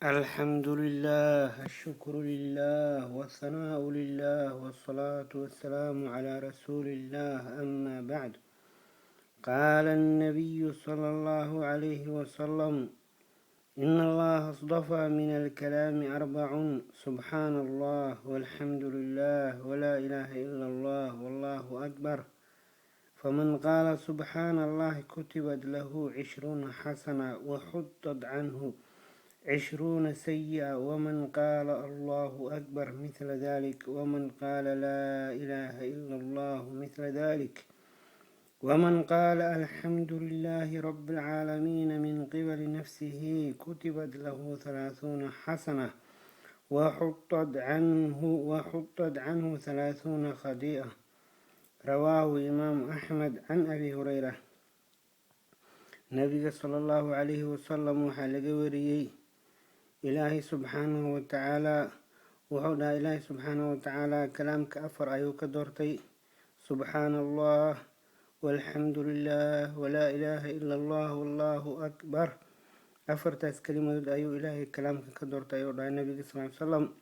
الحمد لله، الشكر لله، والثناء لله، والصلاة والسلام على رسول الله، أما بعد. قال النبي صلى الله عليه وسلم: إن الله اصطفى من الكلام أربع: سبحان الله، والحمد لله، ولا إله إلا الله، والله أكبر. فمن قال سبحان الله كتبت له 20 حسنة وحطت عنه 20 سيئة، ومن قال الله أكبر مثل ذلك، ومن قال لا إله إلا الله مثل ذلك، ومن قال الحمد لله رب العالمين من قبل نفسه كتبت له 30 حسنة وحطت عنه 30 خطيئة. رواه إمام أحمد عن أبي هريرة. Nabiga sala Allahu calayhi wasalam waxaa laga wariyey, Ilaahay subxaanahu watacaala wuxuu dhahay: Ilaahay subxaanahu watacaala kalaamka afar ayuu ka doortay: subxaana Allah, walxamdu lilah, walaa ilaaha ila Allah, wallahu akbar. Afartaas kelimadood ayuu Ilaahay kalaamka ka doortay, ayuu dhahay nabiga sal salam.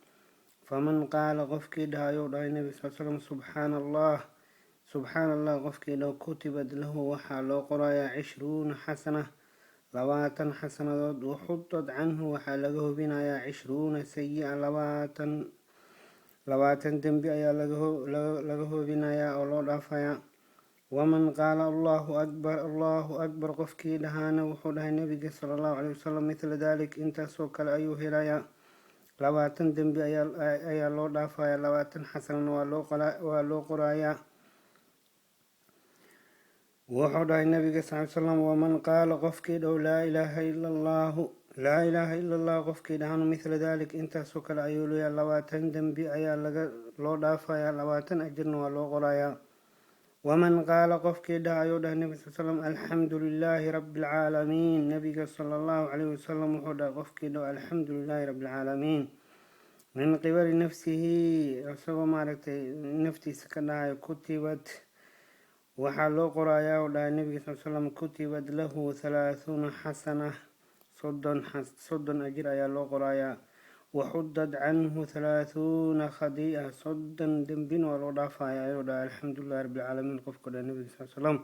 Faman qaala, qofkii dhaha, ayuu dhahay nabiga sal slam, subxaana Allah, subxaana Allah qofkii dhaho, kutibad lahu, waxaa loo qorayaa, 20 xasana, 20 xasanadood, waxudad canhu, waxaa laga hubinayaa, 20 sayi-a, 20 dembi ayaa laga hubinayaa oo loo dhaafayaa. Waman qaala Allahu akbar, Allahu akbar qofkii dhahaana, wuxuu dhahay nabiga sala Allahu caleyhi wasalam, mithla dalik, intaasoo kale ayuu helayaa: 20 dembi ayaa loo dhaafaya, 20 xasanana waa loo qorayaa. Wuxuu dhahay nabiga sal slam: waman qaala, qofkii dhow, laa ilaaha ila Allahu, laa ilaaha ila Allah qofkii dhahano, mithla dalik, intaasoo kale ayuu leeyahay: 20 dembi ayaa laga loo dhaafayaa, 20 ajirna waa loo qorayaa. Waman qaala, qofkii dhaha, ayuu dhahay nabi sal slam, alxamdu lilaahi rabbi alcaalamiin. Nabiga sala Allahu calayhi wasalam wuxuu dhahay: qofkii dhaho alxamdu lilaahi rabbi alcaalamiin min qibali nafsihi, isagoo maaragtay naftiisa ka dhahayo, kutibad, waxaa loo qorayaa, u dhahay nabiga sal slam, kutibad lahu 30 xasana, 30 ajir ayaa loo qorayaa, waxudad canhu 30 khadii'a, 30 dembina waa loo dhaafaya, ayuu dhahay alxamdulilahi rabbi alcaalamiin qofka dhahay nabiga sal slam.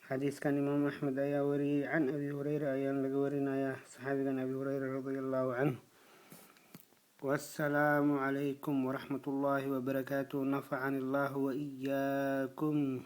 Xadiiskan Imaam Axmed ayaa wariyey, can Abi Hureyra ayaan laga warinayaa, saxaabigan Abi Hureyra radia Allahu canhu. Wassalaamu calaykum waraxmat ullaahi wabarakaatuh. Nafacani Allahu waiyaakum.